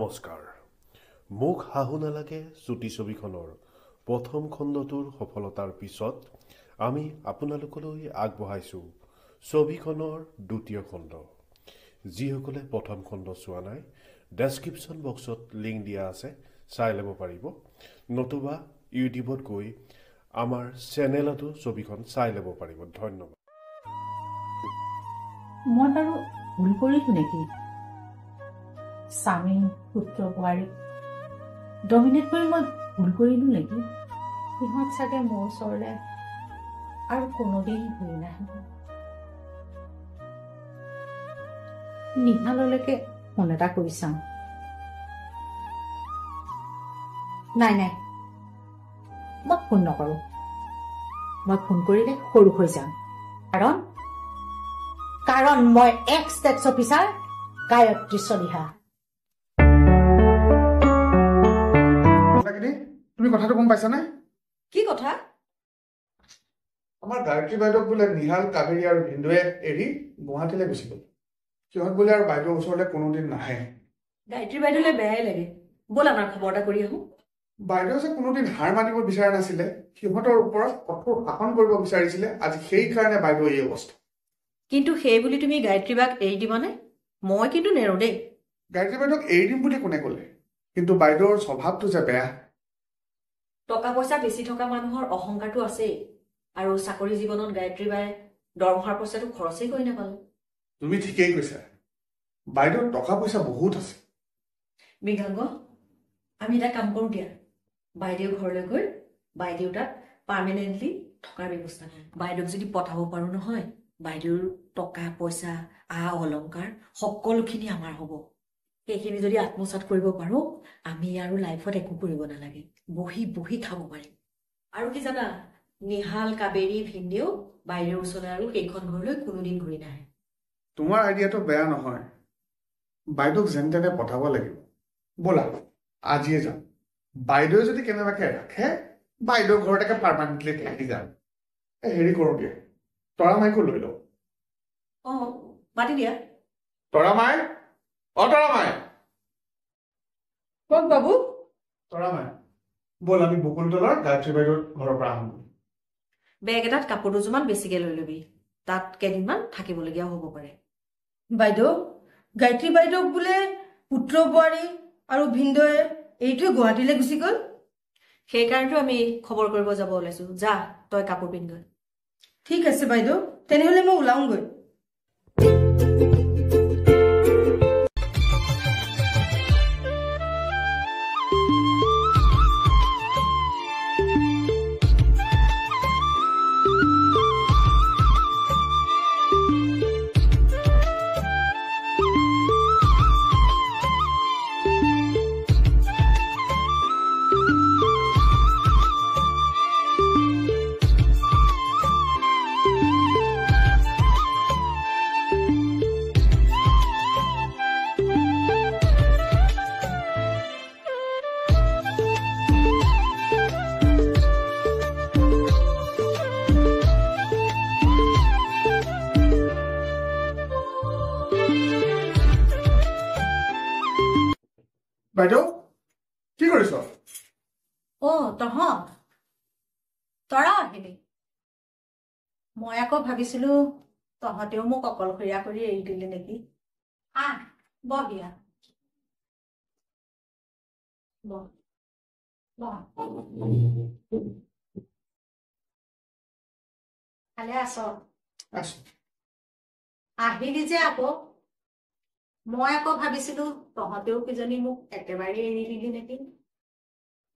নমস্কাৰ। মোক হাঁহো নালাগে চুটি ছবিখনৰ প্ৰথম খণ্ডটোৰ সফলতাৰ পিছত আমি আপোনালোকলৈ আগবঢ়াইছোঁ ছবিখনৰ দ্বিতীয় খণ্ড। যিসকলে প্ৰথম খণ্ড চোৱা নাই, ডেছক্ৰিপশ্যন বক্সত লিংক দিয়া আছে, চাই ল'ব পাৰিব, নতুবা ইউটিউবত গৈ আমাৰ চেনেলতো ছবিখন চাই ল'ব পাৰিব। ধন্যবাদ। মই বাৰু ভুল কৰিলোঁ নেকি? স্বামী পুত্ৰ বোৱাৰীক ডমিনেট কৰি মই ভুল কৰিলোঁ নেকি? সিহঁত চাগে মোৰ ওচৰলৈ আৰু কোনোদিন ঘূৰি নাহিব। নিহাললৈকে ফোন এটা কৰি চাওঁ। নাই নাই, মই ফোন নকৰোঁ। মই ফোন কৰিলে সৰু হৈ যাম। কাৰণ কাৰণ মই ex tax officer Gayatri Chaliha. তুমি কথাটো গম পাইছানে? কি কথা? আমাৰ গায়ত্ৰী বাইদেউক বোলে নিহাল, কাবেৰী আৰু ভিন্দুৱে এৰি গুৱাহাটীলৈ গুচি গ'ল। সিহঁত বোলে আৰু বাইদেউৰ ওচৰলৈ কোনোদিন নাহে। গায়ত্ৰী বাইদেউলৈ বেয়াই লাগে। ব'ল আমাৰ খবৰ এটা কৰি আহোঁ। বাইদেউ যে কোনোদিন হাৰ মানিব বিচৰা নাছিলে, সিহঁতৰ ওপৰত কঠোৰ শাসন কৰিব বিচাৰিছিলে, আজি সেইকাৰণে বাইদেউ এই অৱস্থা। কিন্তু সেই বুলি তুমি গায়ত্ৰী বাক এৰি দিবানে? মই কিন্তু নেৰো দেই। গায়ত্ৰী বাইদেউক এৰি দিম বুলি কোনে ক'লে? কিন্তু বাইদেউৰ স্বভাৱটো যে বেয়া। টকা পইচা বেছি থকা মানুহৰ অহংকাৰটো আছেই, আৰু চাকৰি জীৱনত গায়ত্ৰী বাই দৰমহাৰ পইচাটো খৰচেই কৰি নাপালে। তুমি ঠিকেই কৈছা, বাইদেউৰ টকা পইচা বহুত আছে। মৃগাংগ, আমি এটা কাম কৰোঁ দিয়া, বাইদেউ ঘৰলৈ গৈ বাইদেউ তাত পাৰ্মানেণ্টলি থকাৰ ব্যৱস্থা। বাইদেউক যদি পঠাব পাৰোঁ নহয়, বাইদেউৰ টকা পইচা আ অলংকাৰ সকলোখিনি আমাৰ হ'ব। সেইখিনি যদি আত্মসাত কৰিব পাৰোঁ, আমি আৰু লাইফত একো কৰিব নালাগে, বহি বহি খাব পাৰিম। আৰু কি জানা, নিহাল, কাবেৰী, ভিন্দেও বাইদেউৰ ওচৰলৈ আৰু সেইখন ঘৰলৈ কোনোদিন ঘূৰি নাহে। তোমাৰ আইডিয়াটো বেয়া নহয়, বাইদেউক যেন তেনে পঠাব লাগিব। ব'লা আজিয়ে যাম। বাইদেৱে যদি কেনেবাকে ৰাখে, বাইদেউৰ ঘৰতে পাৰ্মানেণ্টলি থাকি যাম। এই হেৰি কৰোঁ দিয়া, তৰামাইকো লৈ লওঁ। অঁ, মাতি দিয়া। তৰামাই, অ তৰামাই। কওক বাবু। তৰামাই, ব'ল আমি বকুলতলৰ গায়ত্ৰী বাইদেউৰ ঘৰৰ পৰা আহোঁ। বেগ এটাত কাপোৰ দুযোৰমান বেছিকে লৈ ল'বি, তাত কেইদিনমান থাকিবলগীয়াও হ'ব পাৰে। বাইদেউ, গায়ত্ৰী বাইদেউক বোলে পুত্ৰ বোৱাৰী আৰু ভিন্দয়ে এৰি থৈ গুৱাহাটীলৈ গুচি গ'ল। সেইকাৰণেতো আমি খবৰ কৰিব যাব ওলাইছো। যা, তই কাপোৰ পিন্ধগৈ। ঠিক আছে বাইদেউ, তেনেহ'লে মই ওলাওঁগৈ। বাইদেউ, কি কৰিছ? অ তহঁত তৰা আহিলি। মই আকৌ ভাবিছিলো তহঁতেও মোক অকলশৰীয়া কৰি এৰি দিলি নেকি। আহ, বহিয়া বহ বহ। ভালে আছ? আছো। আহিলি যে আকৌ। মই আকৌ ভাবিছিলো তহঁতেও কিজানি মোক একেবাৰে এৰি দিলি নেকি।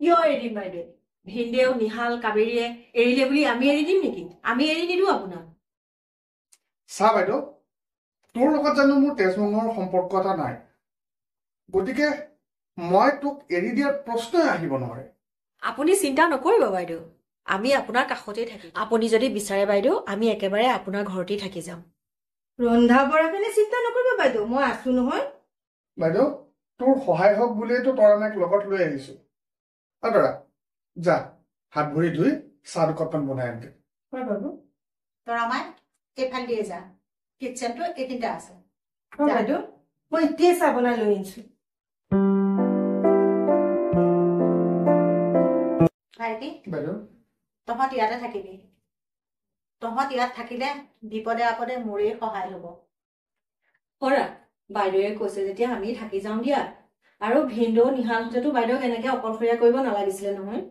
কিয় এৰিম বাইদেউ? ভিন্দেও, নিহাল, কাবেৰীয়ে এৰিলে বুলি আমি এৰি দিম নেকি? আমি এৰি নিদিওঁ আপোনাক। চা বাইদেউ, তোৰ লগত জানো মোৰ তেজমঙৰ সম্পৰ্ক এটা নাই, গতিকে মই তোক এৰি দিয়াৰ প্ৰশ্নই আহিব নোৱাৰে। আপুনি চিন্তা নকৰিব বাইদেউ, আমি আপোনাৰ কাষতেই থাকিম। আপুনি যদি বিচাৰে বাইদেউ, আমি একেবাৰে আপোনাৰ ঘৰতেই থাকি যাম। ৰন্ধা বঢ়াখিনি চিন্তা নকৰিব বাইদেউ, মই আছো নহয়। বাইদেউ, তোৰ সহায় হওক বুলিয়েতো তৰামাইক লগত লৈ আহিছো। অ তৰা, যা হাত ভৰি ধুই চাহ দুকাপমান বনাই আনগে। হয় বাবু। তৰামাই, এইফাল দিয়ে যা, কিটচেনটো এইখিনিতে আছে। হয় বাইদেউ, মই এতিয়াই চাহ বনাই লৈ আনিছো। ভাইটি, বাইদেউ, তহঁত ইয়াতে থাকিবি। তহঁত ইয়াত থাকিলে বিপদে আপদে মোৰেই সহায় হ'ব। কৰা, বাইদেৱে কৈছে যেতিয়া আমি থাকি যাওঁ দিয়া। আৰু ভিনদেউ নিহালহঁতেতো বাইদেউক এনেকে অকলশৰীয়া কৰিব নালাগিছিলে নহয়।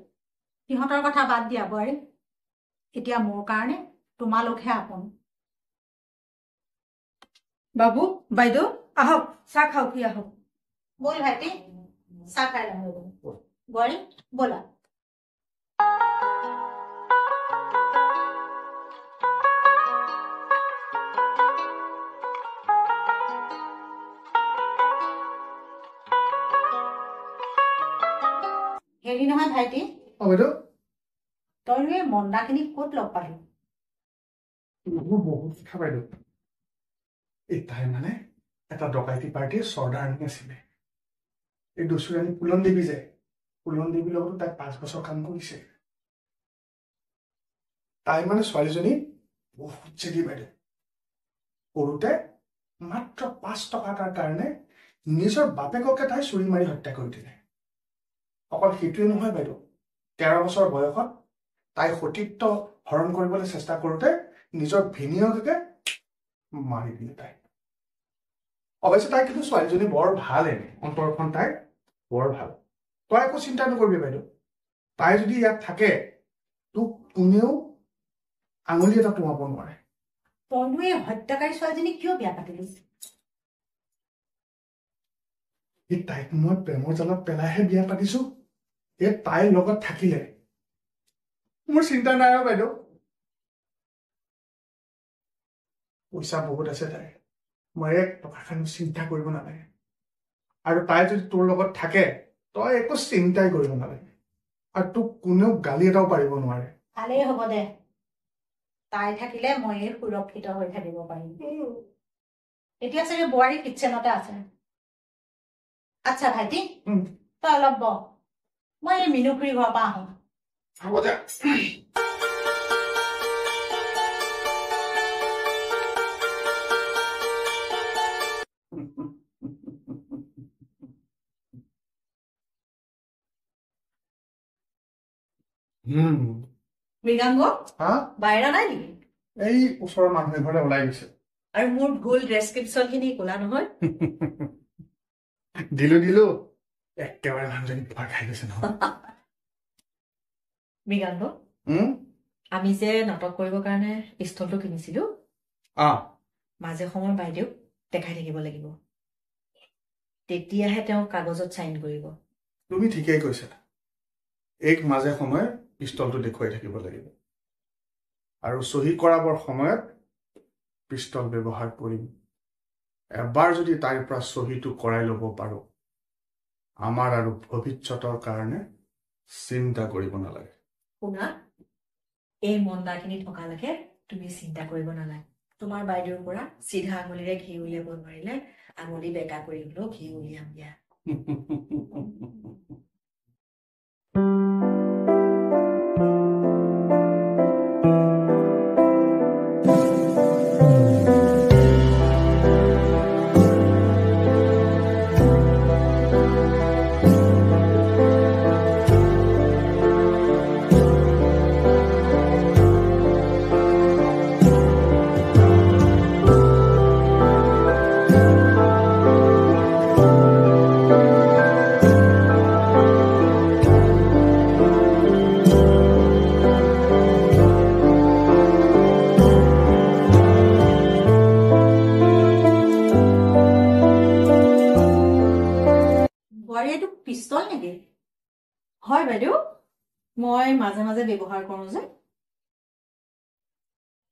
সিহঁতৰ কথা বাদ দিয়া বোৱাৰী, এতিয়া মোৰ কাৰণে তোমালোকহে আপোন। বাবু, বাইদেউ, আহক, চাহ খাওকহি আহক। ব'ল ভাইটি, চাহ খাই লওঁ। বোৱাৰী ব'লা। হেৰি নহয় ভাইটি, বাইদেউ, তইনো এই মন্দাখিনিক ক'ত লগ পালি? বহুত কথা বাইদেউ। এই তাই মানে এটা ডকাইতি পাৰ্টীৰ চৰ্দাৰণী আছিলে। এই দস্যুৰাণী ফুলন দেৱী যে, ফুলন দেৱীৰ লগতো তাই 5 বছৰ কাম কৰিছে। তাই মানে ছোৱালীজনী বহুত জেদী বাইদেউ। সৰুতে মাত্ৰ 5 টকা এটাৰ কাৰণে নিজৰ বাপেককে তাই চুৰি মাৰি হত্যা কৰি দিলে। অকল সেইটোৱে নহয় বাইদেউ, 13 বছৰ বয়সত তাই সতীত্ব হৰণ কৰিবলৈ চেষ্টা কৰোঁতে নিজৰ ভিনীয়েককে মাৰি দিলে তাই। অৱশ্যে তাই কিন্তু ছোৱালীজনী বৰ ভাল, এনে অন্তৰখন তাই বৰ ভাল। তই একো চিন্তা নকৰিবি বাইদেউ, তাই যদি ইয়াত থাকে তোক কোনেও আঙুলি এটা তোমাব নোৱাৰে। তইনো এই হত্যাকাৰী ছোৱালীজনী কিয় বিয়া পাতিলি? এই তাইক মই প্ৰেমৰ জালত পেলাইহে বিয়া পাতিছো। এই তাইৰ লগত থাকিলে মোৰ চিন্তা নাই আৰু বাইদেউ। পইচা বহুত আছে তাইৰ, মই এক টকাখানো চিন্তা কৰিব নালাগে। আৰু তাই যদি তোৰ লগত থাকে তই একো চিন্তাই কৰিব নালাগে, আৰু তোক কোনেও গালি এটাও পাৰিব নোৱাৰে। ভালেই হ'ব দে, তাই থাকিলে ময়ে সুৰক্ষিত হৈ থাকিব পাৰিম। এতিয়া চাগে বোৱাৰী কিটচেনতে আছে। আচ্ছা ভাইটি, তই অলপ বহ, মই এই মিনু খুৰীৰ ঘৰৰ পৰা আহোঁ। হ'ব দে। মৃগাংগ, বাহিৰা নাই নেকি? এই ওচৰৰ মানুহ এঘৰলৈ ওলাই গৈছে। আৰু মোৰ ভুল ডেছক্ৰিপশ্যন খিনি ক'লা নহয়? দিলো দিলো, একেবাৰে মানুহজনী ভয় খাই গৈছে নহয়। মৃগাংগ, আমি যে নাটক কৰিবৰ কাৰণে পিষ্টলটো কিনিছিলো, মাজে সময়ে বাইদেউক দেখাই থাকিব লাগিব, তেতিয়াহে তেওঁ কাগজত চাইন কৰিব। তুমি ঠিকেই কৈছা, এক মাজে সময়ে পিষ্টলটো দেখুৱাই থাকিব লাগিব, আৰু চহী কৰাবৰ সময়ত পিষ্টল ব্যৱহাৰ কৰিম। এবাৰ যদি তাইৰ পৰা চহীটো কৰাই ল'ব পাৰোঁ, আমাৰ আৰু ভৱিষ্যতৰ কাৰণে চিন্তা কৰিব নালাগে। শুনা, এই মন্দাখিনি থকালৈকে তুমি চিন্তা কৰিব নালাগে। তোমাৰ বাইদেউৰ পৰা চিধা আঙুলিৰে ঘি উলিয়াব নোৱাৰিলে আঙুলি বেকা কৰি হ'লেও ঘি উলিয়াম দিয়া। পিষ্টল নেকি? হয় বাইদেউ, মই মাজে মাজে ব্যৱহাৰ কৰোঁ যে।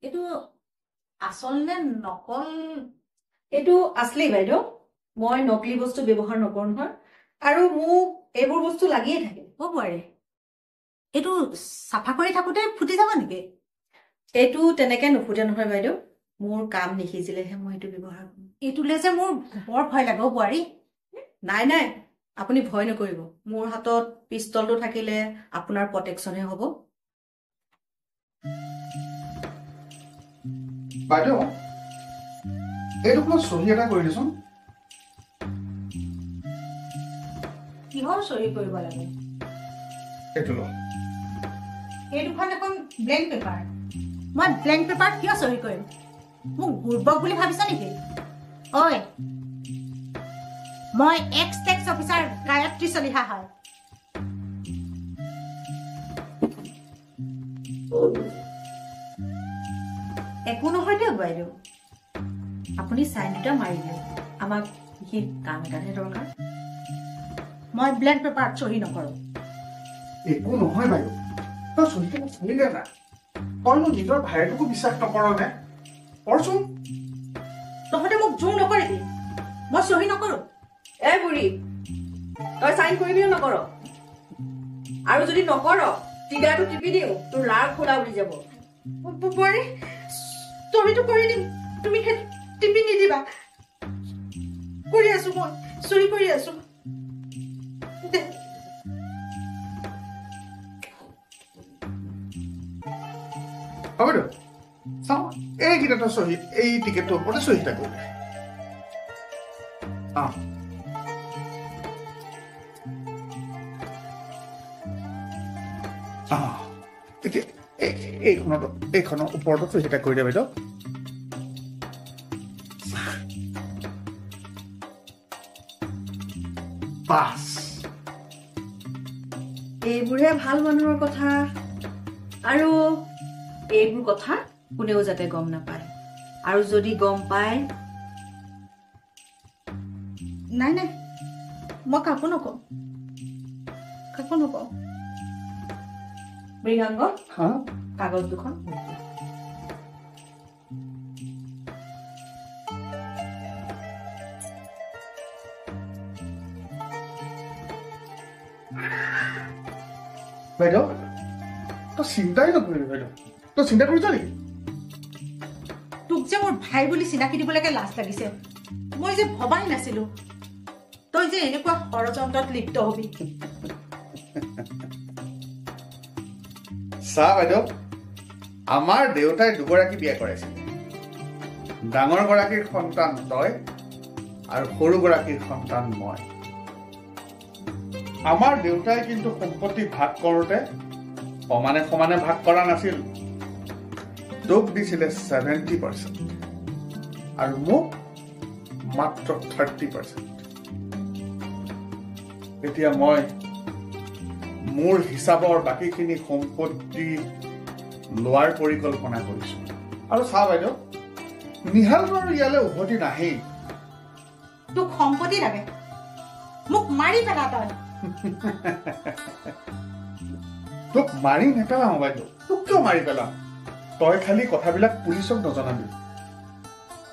এইটো আচল নে নকল? এইটো আচলি বাইদেউ, মই নকলি বস্তু ব্যৱহাৰ নকৰোঁ নহয়, আৰু মোক এইবোৰ বস্তু লাগিয়ে থাকে। অ' বোৱাৰী, এইটো চাফা কৰি থাকোঁতে ফুটি যাব নেকি? এইটো তেনেকে নুফুটে নহয় বাইদেউ, মোৰ কাম নিসিজিলেহে মই এইটো ব্যৱহাৰ কৰোঁ। এইটোলৈ যে মোৰ বৰ ভয় লাগে অ' বোৱাৰী। নাই নাই, আপুনি ভয় নকৰিব, মোৰ হাতত পিষ্টলটো থাকিলে আপোনাৰ প্ৰটেকশ্যনহে হ'ব। বাইদেউ, এইটো কোনো চহী এটা কৰি দিচোন। কিহৰ চহী কৰিব লাগে? এইটো লওক। এই দুখন দেখোন ব্লেংক পেপাৰ। মই ব্লেংক পেপাৰ কিয় চহী কৰিম? মোক বুৰ্বক বুলি ভাবিছ নেকি? ঐ, মই ex tax officer Gayatri Chaliha হয়। একো নহয় দিয়ক বাইদেউ, আপুনি চাইন দুটা মাৰি দিয়ক, আমাক বিশেষ কাম এটাহে দৰকাৰ। মই ব্লেংক পেপাৰত চহী নকৰোঁ। একো নহয় বাইদেউ, তই চহীটো চালি দে না। তই মোৰ নিজৰ ভাইটোকো বিশ্বাস নকৰ নে? কৰচোন। তহঁতে মোক জোৰ নকৰিবি, মই চহী নকৰোঁ। এ বুঢ়ী, তই চাইন কৰিবি নে নকৰ? আৰু যদি নকৰ, টিগাৰটো টিপি দিওঁ, তোৰ লাৰ খোলা উৰি যাব। বোৱাৰী, চহীটো কৰি দিম, তুমি সেই টিপি নিদিবা। কৰি আছো, মই চহী কৰি আছো। হ'ব দিয়ক, চাওঁ এইকেইটা চহী, এই টিকেটটোৰ ওপৰতে চহী এটা কৰি দে। অঁ, অঁ, এতিয়া এইখনত, এইখনৰ ওপৰতো চহী এটা কৰি দে বাইদেউ। বাছ, এইবোৰহে ভাল মানুহৰ কথা, আৰু এইবোৰ কথা কোনেও যাতে গম নাপায়। আৰু যদি গম পায়? নাই নাই, মই কাকো নকওঁ, কাকো নকওঁ। মৃগাংগ, কাগজ দুখন মোক দে। বাইদেউ, তই চিন্তাই নকৰিবি বাইদেউ। তই চিন্তা কৰিছ নেকি? তোক যে মোৰ ভাই বুলি চিনাকি দিবলৈকে লাজ লাগিছে। মই যে ভবাই নাছিলো তই যে এনেকুৱা ষড়যন্ত্ৰত লিপ্ত হবি। চা বাইদেউ, আমাৰ দেউতাই দুগৰাকী বিয়া কৰাইছিল। ডাঙৰ গৰাকীৰ সন্তান তই আৰু সৰু গৰাকীৰ সন্তান মই। আমাৰ দেউতাই কিন্তু সম্পত্তি ভাগ কৰোঁতে সমানে সমানে ভাগ কৰা নাছিল। তোক দিছিলে 70% আৰু মোক মাত্ৰ 30%। এতিয়া মই মোৰ হিচাপৰ বাকীখিনি সম্পত্তি লোৱাৰ পৰিকল্পনা কৰিছো। আৰু চা বাইদেউ, নিহালটো আৰু ইয়ালৈ উভতি নাহেই। তোক সম্পত্তি লাগে, মোক মাৰি পেলা তই। তোক মাৰি নেপেলাওঁ বাইদেউ, তোক কিয় মাৰি পেলাম? তই খালি কথাবিলাক পুলিচক নজনাবি,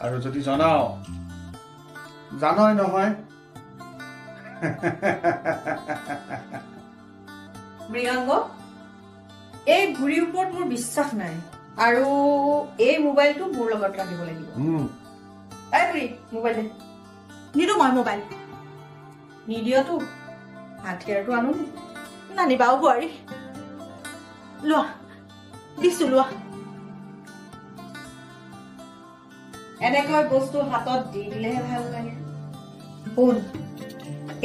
আৰু যদি জনাও, জানই নহয়। মৃগাংগ, এই বুঢ়ীৰ ওপৰত মোৰ বিশ্বাস নাই, আৰু এই মোবাইলটো মোৰ লগত ৰাখিব লাগিব। এই বুঢ়ী, মোবাইল দে। নিদো মই মোবাইল। নিদিয়তো হাতিয়াৰটো আনো। নানিবা অ বোৱাৰী, লোৱা দিছো, লোৱা। এনেকৈ বস্তু হাতত দি দিলেহে ভাল লাগে। শুন,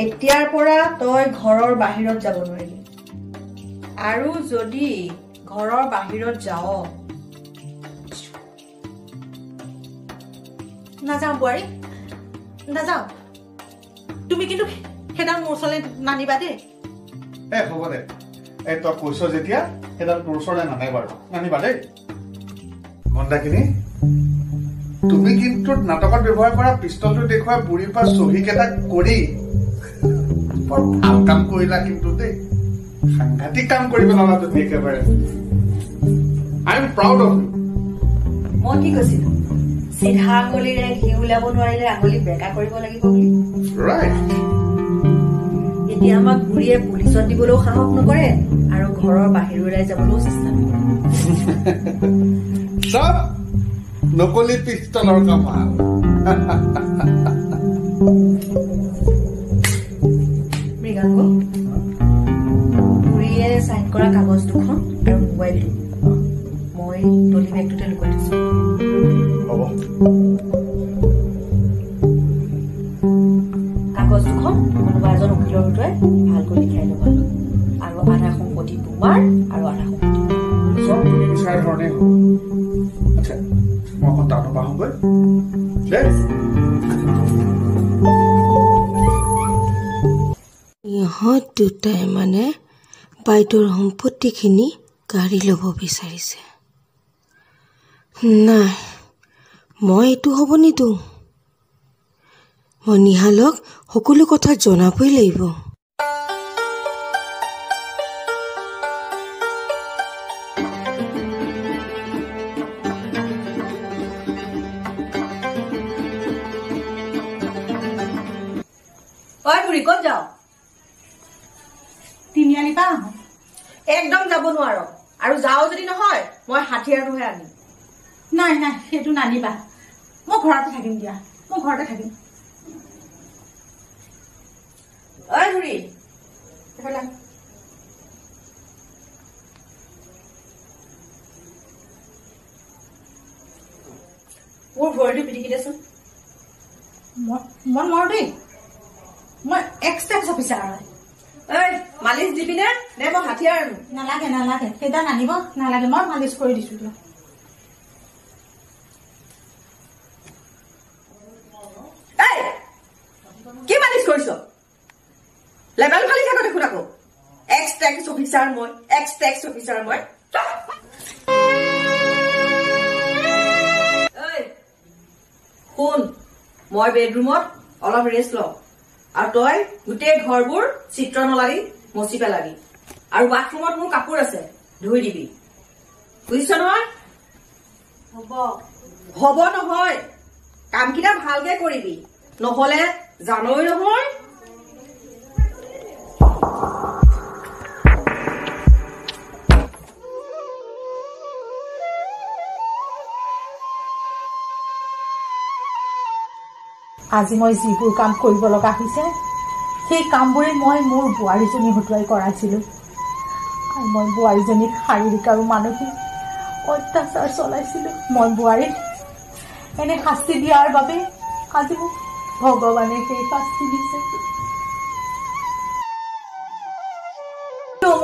এতিয়াৰ পৰা তই ঘৰৰ বাহিৰত যাব নোৱাৰিবি, আৰু যদি ঘৰৰ বাহিৰত যাৱ, নাযাওঁ বোৱাৰী, নাযাওঁ। তুমি কিন্তু সেইডাল মোৰ ওচৰলৈ নানিবা দেই। এ হ'ব দে, এই তই কৈছ যেতিয়া সেইডাল তোৰ ওচৰলৈ নানে বাৰু, নানিবা দেই। মন্দাকিনী, তুমি কিন্তু নাটকত ব্যৱহাৰ কৰা পিষ্টলটো দেখুৱাই বুঢ়ীৰ পৰা চহীকেইটা কৰি বৰ ভাল কাম কৰিলা কিন্তু দেই। সাংঘাতিক কাম কৰি পেলালা তুমি একেবাৰে। I am proud of you. মই কি কৈছিলো, চিধা আঙুলিৰে ঘি উলিয়াব নোৱাৰিলে আঙুলি বেকা কৰিব লাগিব বুলি। ৰাইট। এতিয়া আমাক বুঢ়ীয়ে পুলিচত দিবলৈও সাহস নকৰে আৰু ঘৰৰ বাহিৰ ওলাই যাবলৈও চেষ্টা নকৰে। চব নকলি পিষ্টলৰ কামাল। মৃগাংগ, বুঢ়ীয়ে চাইন কৰা কাগজ দুখন আৰু মোবাইলটো মই টলি বেগটোতে লুকুৱাই থৈছো। হ'ব। কাগজ দুখন কোনোবা এজন উকিলৰ হতুৱাই ভালকৈ লিখাই ল'বা, আৰু আধা সম্পত্তি তোমাৰ আৰু আধা সম্পত্তি। বিচৰা ধৰণেই হ'ব। আচ্ছা, মই অকণ টাউনৰ পৰা আহোঁগৈ দেই। ইহঁত দুটাই মানে বাইদেউৰ সম্পত্তিখিনি কাঢ়ি ল'ব বিচাৰিছে। নাই, মই এইটো হ'ব নিদিওঁ। মই নিহালক সকলো কথা জনাবই লাগিব। ঐ বুঢ়ী, ক'ত যাওঁ? তিনিআলিৰ পৰা আহোঁ। একদম যাব নোৱাৰ। আৰু যাওঁ যদি নহয়, মই হাথিয়াৰটোহে আনিম। নাই নাই, সেইটো নানিবা। মই ঘৰতে থাকিম দিয়া, মই ঘৰতে থাকিম। ঐ বুঢ়ী, এইফালে আহ। মোৰ ভৰিটো পিটিকি দেচোন। মই নোৱাৰো দেই, মই এক্স টেক্স অফিচাৰ হয়। ঐ, মালিচ দিবি নে নে মই হাথিয়াৰ আনো? নালাগে নালাগে, সেইটা নানিব নালাগে, মই মালিচ কৰি দিছো দিয়া। এই, কি মালিচ কৰিছ? লেবেল ফালি থাক দেখোন আকৌ। এক্স টেক্স অফিচাৰ মই, এক্স টেক্স অফিচাৰ মই। ঐ শুন, মই বেডৰুমত অলপ ৰেষ্ট লওঁ, আৰু তই গোটেই ঘৰবোৰ চিত্ৰনলা দি মচি পেলাবি, আৰু বাথৰুমত মোৰ কাপোৰ আছে ধুই দিবি, বুজিছ নহয়? হ'ব। হ'ব নহয়, কামকেইটা ভালকে কৰিবি, নহলে জানই নহয়। আজি মই যিবোৰ কাম কৰিব লগা হৈছে, সেই কামবোৰে মই মোৰ বোৱাৰীজনী হতুৱাই কৰাইছিলো। আৰু মই বোৱাৰীজনীক শাৰীৰিক আৰু মানসিক অত্যাচাৰ চলাইছিলো। মই বোৱাৰীক এনে শাস্তি দিয়াৰ বাবে আজি মোক ভগৱানে সেই শাস্তি দিছে।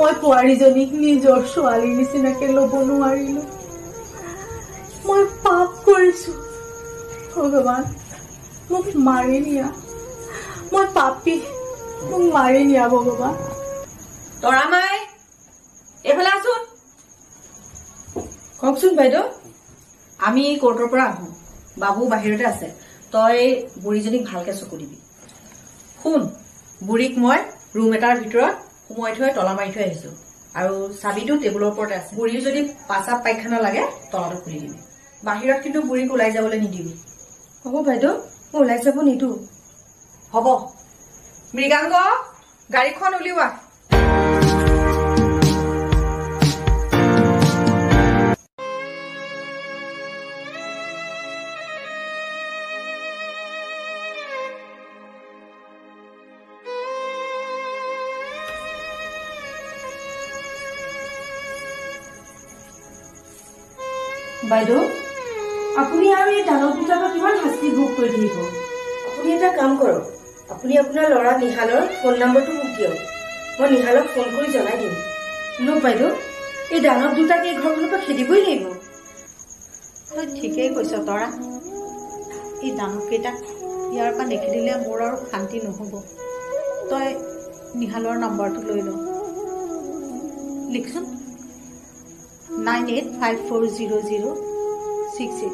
মই বোৱাৰীজনীক নিজৰ ছোৱালীৰ নিচিনাকে ল'ব নোৱাৰিলো। মই পাপ কৰিছো। ভগৱান, মোক মাৰি নিয়া, মই পাপী, মোক মাৰি নিয়া ভগৱান। তৰামাই, এইফালে আছোন। কওকচোন বাইদেউ। আমি কোৰ্টৰ পৰা আহো, বাবু বাহিৰতে আছে। তই বুঢ়ীজনীক ভালকে চকু দিবি। শুন, বুঢ়ীক মই ৰুম এটাৰ ভিতৰত সোমোৱাই থৈ তলা মাৰি থৈ আহিছো, আৰু চাবিটো টেবুলৰ ওপৰতে আছে। বুঢ়ীৰ যদি পাচাব পায়খানা লাগে তলাটো খুলি দিবি। বাহিৰত কিন্তু বুঢ়ীক ওলাই যাবলৈ নিদিবি। হ'ব বাইদেউ, মই ওলাই যাব নিদিওঁ। হ'ব। মৃগাংগ, গাড়ীখন উলিওৱা। বাইদেউ, আপুনি আৰু এই দানৱ দুটাৰ পৰা কিমান শাস্তি ভোগ কৰি থাকিব? আপুনি এটা কাম কৰক, আপুনি আপোনাৰ ল'ৰা নিহালৰ ফোন নম্বৰটো মোক দিয়ক, মই নিহালক ফোন কৰি জনাই দিম। ন বাইদেউ, এই দানৱ দুটাক এই ঘৰখনৰ পৰা খেদিবই লাগিব। তই ঠিকেই কৈছ তৰা, এই দানৱকেইটাক ইয়াৰ পৰা নেখেদিলে মোৰ আৰু শান্তি নহ'ব। তই নিহালৰ নম্বৰটো লৈ ল, লিখচোন 98540068।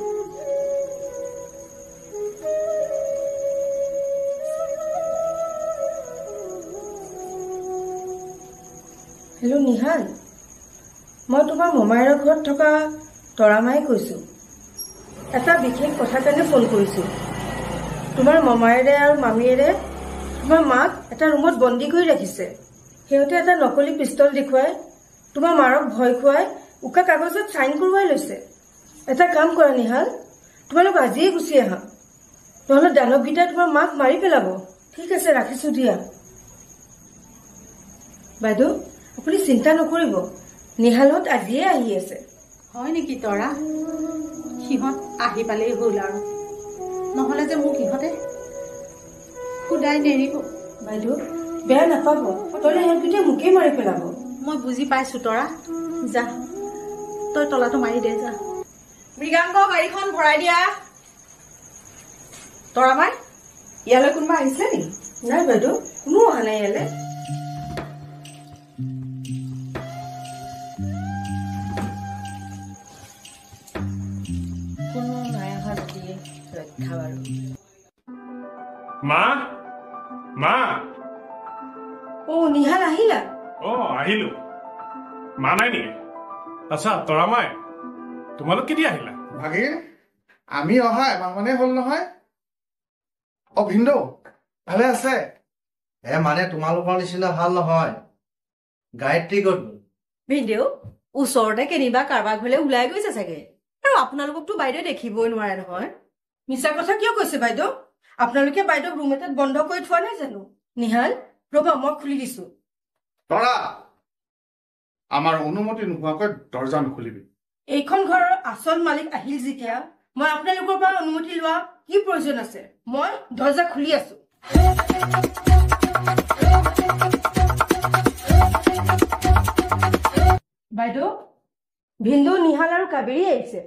হেল্ল' নিহাল, মই তোমাৰ মোমায়েৰৰ ঘৰত থকা তৰামায়ে কৈছোঁ। এটা বিশেষ কথাৰ কাৰণে ফোন কৰিছোঁ। তোমাৰ মমায়েৰে আৰু মামীয়েৰে তোমাৰ মাক এটা ৰুমত বন্দী কৰি ৰাখিছে। সিহঁতে এটা নকলি পিষ্টল দেখুৱাই তোমাৰ মাৰক ভয় খুৱাই উকা কাগজত চাইন কৰোৱাই লৈছে। এটা কাম কৰা নিহাল, তোমালোক আজিয়েই গুচি আহা, নহ'লে দানৱকেইটাই তোমাৰ মাক মাৰি পেলাব। ঠিক আছে, ৰাখিছোঁ দিয়া। বাইদেউ, আপুনি চিন্তা নকৰিব, নিহালহঁত আজিয়ে আহি আছে। হয় নেকি তৰা? সিহঁত আহি পালেই হ'ল আৰু, নহ'লে যে মোক সিহঁতে সুদাই নেৰিব। বাইদেউ বেয়া নাপাব, তলে সিহঁতকেইটাই মোকেই মাৰি পেলাব। মই বুজি পাইছো তৰা, যা তই তলাটো মাৰি দে যা। মৃগাংগ, গাড়ীখন ভৰাই দিয়া। তৰামাই, ইয়ালৈ কোনোবা আহিছিলে নেকি? নাই বাইদেউ, কোনো অহা নাই ইয়ালৈ। কোনো নাই অহা যদি ৰক্ষা বাৰু। মা, মা। অ নিহাল, আহিলা? অ আহিলো। মা নাই নেকি? আচ্ছা তৰামাই, তোমালোক কেতিয়া আহিলা? ভাগিন, আমি অহা এমাহ মানে হ'ল নহয়। অ ভিনদেউ, ভালে আছে? এ মানে তোমালোকৰ নিচিনা ভাল নহয়। গায়ত্ৰী ক'ত গ'ল? ভিনদেউ ওচৰতে কেনিবা কাৰোবাৰ ঘৰলৈ ওলাই গৈছে চাগে। আৰু আপোনালোককতো বাইদেউ দেখিবই নোৱাৰে নহয়। মিছা কথা কিয় কৈছে বাইদেউ? আপোনালোকে বাইদেউক ৰুম এটাত বন্ধ কৰি থোৱা নাই জানো? নিহাল, ৰ'বা, মই খুলি দিছো। তৰা, আমাৰ অনুমতি নোহোৱাকৈ দৰ্জা নুখুলিবি। এইখন ঘৰৰ আচল মালিক আহিল যেতিয়া মই আপোনালোকৰ পৰা অনুমতি লোৱা কি প্ৰয়োজন আছে? মই দৰ্জা খুলি আছো। বাইদেউ, ভিনদেউ, নিহাল আৰু কাবেৰী আহিছে।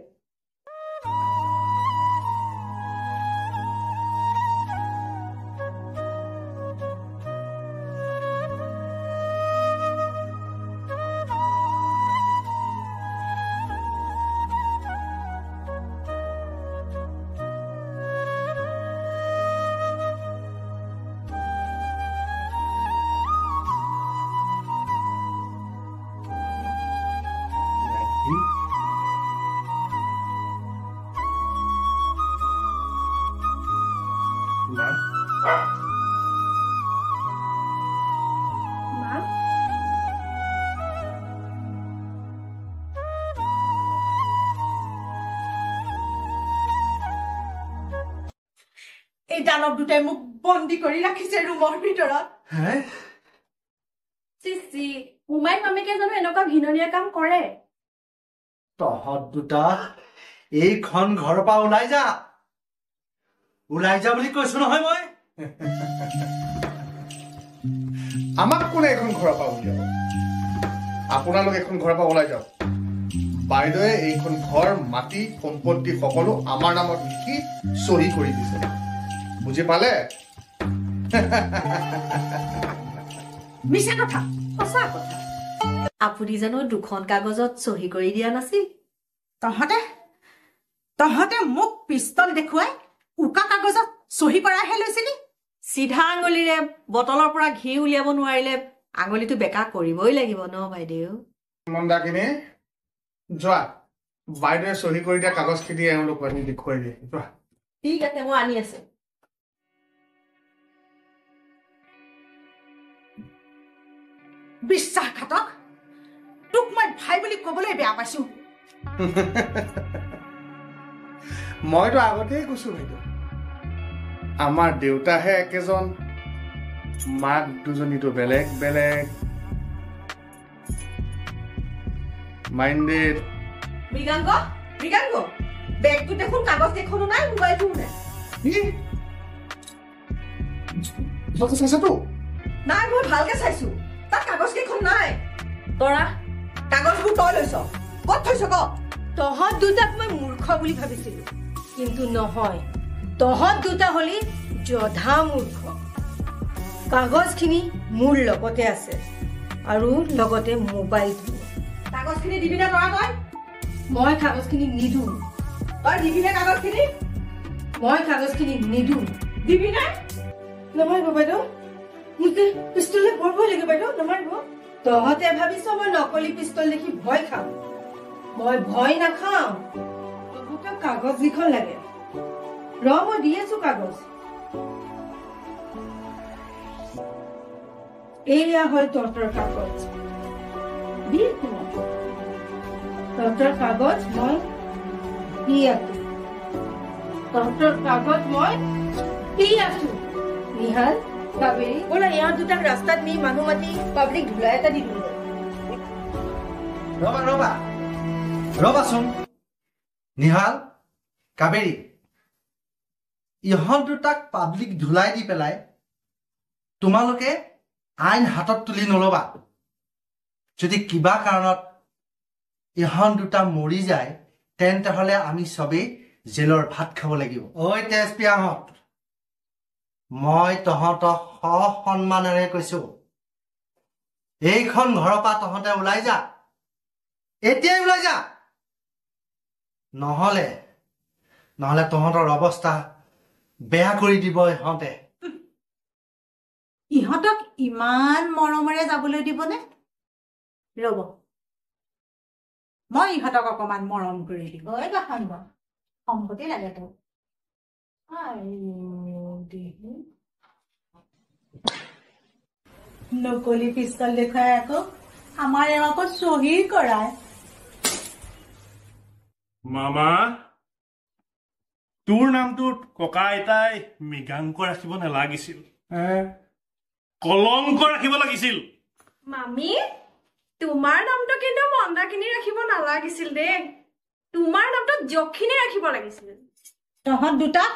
এই দানৱ দুটাই মোক বন্দী কৰি ৰাখিছে ৰুমৰ ভিতৰত। মোমাই মামীকে জানো এনেকুৱা ঘিননীয়া কাম কৰে? তহঁত দুটা এইখন ঘৰৰ পৰা ওলাই যা, ওলাই যা বুলি কৈছো নহয় মই। আমাক কোনে এইখন ঘৰৰ পৰা উলিয়াব? আপোনালোক এইখন ঘৰৰ পৰা ওলাই যাওক। বাইদেৱে এইখন ঘৰ, মাটি, সম্পত্তি সকলো আমাৰ নামত লিখি চহী কৰি দিছে, বুজি পালে? মিছা কথা, সঁচা কথা। আপুনি জানো দুখন কাগজত চহী কৰি দিয়া নাছিল? তহঁতে তহঁতে মোক পিষ্টল দেখুৱাই উকা কাগজত চহী কৰাইহে লৈছিলি। চিধা আঙুলিৰে বটলৰ পৰা ঘি উলিয়াব নোৱাৰিলে আঙুলিটো বেকা কৰিবই লাগিব ন বাইদেউ? মন্দাকিনী, যোৱা, বাইদেৱে চহী কৰি দিয়া কাগজখিনি এওঁলোক আনি দেখুৱাই দিয়ে, যোৱা। ঠিক আছে, মই আনি আছো। বিশ্বাসঘাতক, তোক মই ভাই বুলি কবলৈ বেয়া পাইছো। মইতো আগতেই কৈছো বাইদেউ, আমাৰ দেউতাহে একেজন, মাক দুজনীতো বেলেগ বেলেগ। মাইণ্ডেড। মৃগাংগ, মৃগাংগ, বেগটো দেখোন কাগজ কেইখনো নাই, মোবাইলটোও নাই। ভালকে চাইছাতো? নাই, মই ভালকে চাইছো, তাত কাগজ কেইখন নাই। তৰা, কাগজবোৰ তই লৈছ, ক'ত থৈছ ক? তহঁত দুটাক মই মূৰ্খ বুলি ভাবিছিলো, কিন্তু নহয়, তহঁত দুটা হলি জধা মূৰ্খ। কাগজখিনি মোৰ লগতে আছে আৰু লগতে মোবাইলটো। কাগজখিনি দিবি নে তৰা তই? মই কাগজখিনি নিদিওঁ। তই দিবি নে কাগজখিনি? মই কাগজখিনি নিদিওঁ। দিবি নে? নামাৰিব বাইদেউ, মোক যে পিষ্টলে বৰ ভয় লাগে বাইদেউ, নামাৰিব। তহঁতে ভাবিছ মই নকলি পিষ্টল দেখি ভয় খাম? মই ভয় নাখাওঁ। তহঁতক কাগজ কেইখন লাগে, ৰ মই দি আছো কাগজ। এইয়া হ'ল তহঁতৰ কাগজ, দি আছো মই। তহঁতৰ কাগজ মই দি আছো, তহঁতৰ কাগজ মই দি আছো। নিহাল, কাবেৰী, ব'লা ইহঁত দুটাক ৰাস্তাত নি মানুহ মাতি পাব্লিক ধুলাই এটা দি দিওঁ। ৰবা ৰবা ৰবাচোন, নিহাল, কাবেৰী, ইহঁত দুটাক পাব্লিক ধুলাই দি পেলাই তোমালোকে আইন হাতত তুলি নলবা। যদি কিবা কাৰণত ইহঁত দুটা মৰি যায় তেন্তে হ'লে আমি চবেই জেলৰ ভাত খাব লাগিব। ঐ তেজপিয়াহঁত, মই তহঁতক সসন্মানেৰে কৈছো, এইখন ঘৰৰ পৰা তহঁতে ওলাই যা, এতিয়াই ওলাই যা, নহলে নহলে তহঁতৰ অৱস্থা বেয়া কৰি দিব ইহঁতে। ইহঁতক ইমান মৰমেৰে যাবলৈ দিবনে? ৰ'ব, মই ইহঁতক অকমান মৰম কৰি দিম। ঐ বাসন্ত, সম্পত্তি লাগে তোক। নকলি পিষ্টল দেখুৱাই আকৌ আমাৰ এওঁ আকৌ চহী কৰায়। মামা, তোৰ নামটোত ককা আইতাই মৃগাংক ৰাখিব নালাগিছিল, কলংক ৰাখিব লাগিছিল। মামী, তোমাৰ নামটো কিন্তু মন্দাকিনী ৰাখিব নালাগিছিল দেই, তোমাৰ নামটো যক্ষিণী ৰাখিব লাগিছিল। তহঁত দুটাক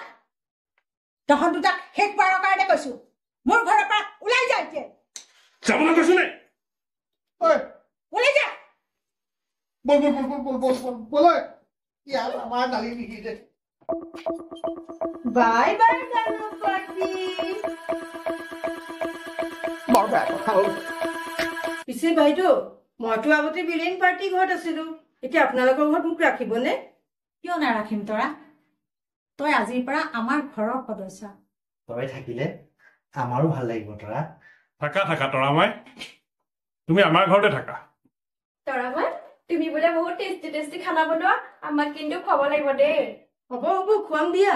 শেষবাৰৰ কাৰণে কৈছো, মোৰ ঘৰৰ পৰা ওলাই যা এতিয়া। যাবলৈ কৈছো নে? ওলাই যা। বল বল বল বল বল বল বল, ইয়াৰ আমাৰ দালি নিসিজে। বাই বাই দানৱ পাৰ্টি। বৰ বেয়া কথা হ'ল। পিছে বাইদেউ, মইতো আগতে বীৰেণ পাৰ্টি ঘৰত আছিলো, এতিয়া আপোনালোকৰ ঘৰত মোক ৰাখিবনে? কিয় নাৰাখিম তৰা, তই আজিৰ পৰা আমাৰ ঘৰৰ সদস্য। তই থাকিলে আমাৰো ভাল লাগিব তৰা। থাকা থাকা তৰামাই, তুমি আমাৰ ঘৰতে থাকা। তৰামাই, তুমি বোলে বহুত টেষ্টি টেষ্টি খানা বনোৱা, আমাক কিন্তু খুৱাব লাগিব দেই। হ'ব হ'ব, খুৱাম দিয়া।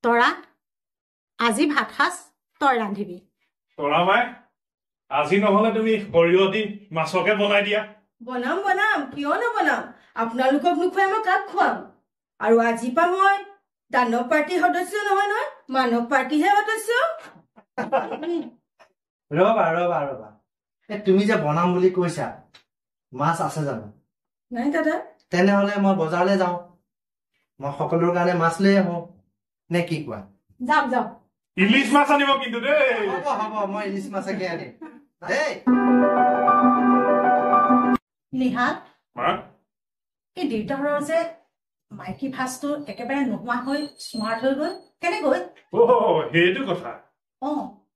তৰা, আজি ভাত সাজ তই ৰান্ধিবি। তৰামাই, আজি নহ'লে তুমি সৰিয়হ দি মাছকে বনাই দিয়া। বনাম বনাম, কিয় নবনাম, আপোনালোকক নোখুৱাই মই কাক খুৱাম? আৰু আজিৰ পৰা মই দানৱ পাৰ্টীৰ সদস্য নহয় নহয়, মানৱ পাৰ্টীহে সদস্য। ৰবা ৰবা ৰবা, তুমি যে বনাম বুলি কৈছা, মাছ আছে জানো? নাই দাদা। তেনেহ'লে মই বজাৰলৈ যাওঁ, মই সকলোৰ কাৰণে মাছ লৈ আহো, নে কি কোৱা? যাম যাম। ইলিছ মাছ আনিব কিন্তু দেই। হ'ব হ'ব, মই ইলিছ মাছকে আনিম দেই। নিহাল, এই দেউতাৰৰ যে মাইকী ভাজটো একেবাৰে নোহোৱা হৈ স্মাৰ্ট হৈ গ'ল কেনেকৈ? অ, সেইটো কথা। অ,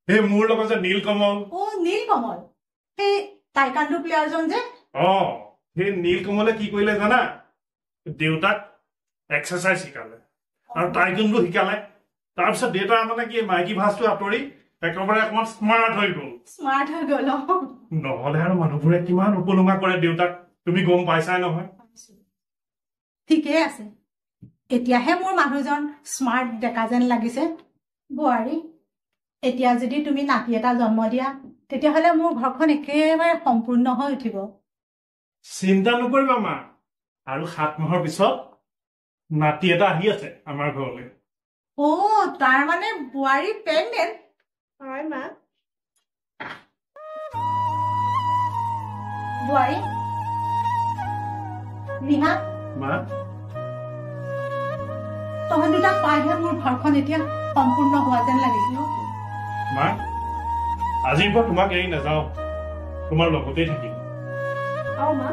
সেই মোৰ লগত যে নীলকমল। অ, নীলকমল, সেই টাইকাণ্ডো প্লেয়াৰজন যে। অ, সেই নীলকমলে কি কৰিলে জানা? দেউতাক এক্সাৰচাইজ শিকালে আৰু টাইকাণ্ডো শিকালে। তাৰপিছত দেউতা মানে কি, মাইকী ভাজটো আঁতৰি একেবাৰে অকণমান স্মাৰ্ট হৈ গ'ল। স্মাৰ্ট হৈ গ'ল। নহ'লে আৰু মানুহবোৰে কিমান উপলুঙা কৰে দেউতাক, তুমি গম পাইছাই নহয়। ঠিকেই আছে, এতিয়াহে মোৰ মানুহজন স্মাৰ্ট ডেকা যেন লাগিছে। বোৱাৰী, এতিয়া যদি তুমি নাতি এটা জন্ম দিয়া, তেতিয়াহ'লে মোৰ ঘৰখন একেবাৰে সম্পূৰ্ণ হৈ উঠিব। চিন্তা নকৰিবা মা, আৰু 7 মাহৰ পিছত নাতি এটা আহি আছে আমাৰ ঘৰলৈ। অ, তাৰ মানে বোৱাৰী প্ৰেগনেণ্ট? হয় মা। বোৱাৰী, নিহা, মা, তহঁত দুটাক পাইহে মোৰ ঘৰখন এতিয়া সম্পূৰ্ণ হোৱা যেন লাগিছিল। মা, আজিৰ পৰা তোমাক এৰি নাযাওঁ, তোমাৰ লগতেই থাকিম। অ মা,